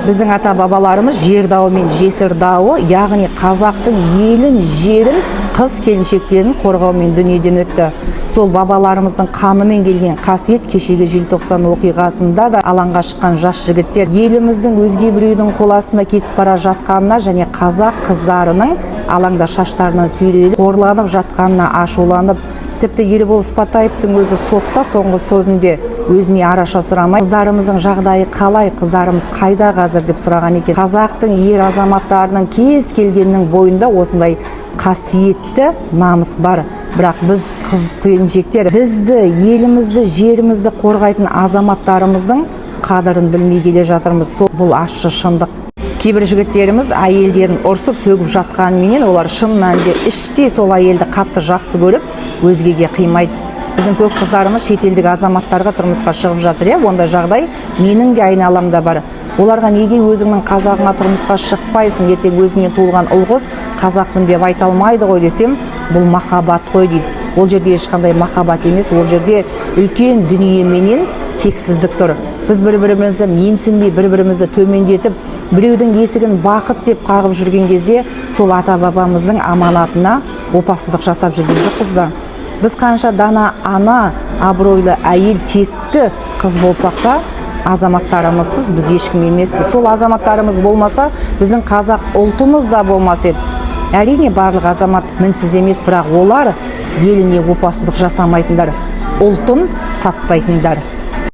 Біздің ата бабаларымыз жер дауы мен жесір дауы, яғни қазақтың елін, жерін, қыз келіншектерін қорғаумен дүниеден өтті. Сол бабаларымыздың қанымен келген қасиет кешегі желтоқсан оқиғасында да алаңға шыққан жас жігіттер еліміздің өзге біреудің қол астында кетіп бара жатқанына және қазақ қыздарының алаңда шаштарынан сүйреліп, қорланып жатқанына ашуланып, тіпті Ербол Спатаевтың өзі сотта соңғы сөзінде өзіне араша сұрамай, қыздарымыздың жағдайы қалай, қыздарымыз қайда қазір деп сұраған екен. Қазақтың ер азаматтарының кез келгенінің бойында осындай қасиетті намыс бар. Бірақ біз, қыз келіншектер, бізді, елімізді, жерімізді қорғайтын азаматтарымыздың қадірін білмей келе жатырмыз. Сол бұл ащы шындық. Кейбір жігіттеріміз әйелдерін ұрсып сөгіп жатқанменен, олар шын мәнінде іште сол әйелді қатты жақсы көріп, өзгеге қимайды. Біздің көп қыздарымыз шетелдік азаматтарға тұрмысқа шығып жатыр, иә. Ондай жағдай менің де айналамда бар. Оларға неге өзіңнің қазағыңа тұрмысқа шықпайсың, ертең өзіңнен туылған ұл қыз қазақпын деп айта алмайды ғой десем, бұл махаббат қой дейді. Ол жерде ешқандай махаббат емес, ол жерде үлкен дүниеменен тексіздік тұр. Біз бір бірімізді менсінбей, бір бірімізді төмендетіп, біреудің есігін бақыт деп қағып жүрген кезде, сол ата бабамыздың аманатына опасыздық жасап жүрген жоқпыз ба? Біз қанша дана ана, абыройлы әйел, текті қыз болсақ та, азаматтарымызсыз біз ешкім емеспіз. Сол азаматтарымыз болмаса, біздің қазақ ұлтымыз да болмас еді. Әрине, барлық азамат мінсіз емес, бірақ олар еліне опасыздық жасамайтындар, ұлтын сатпайтындар.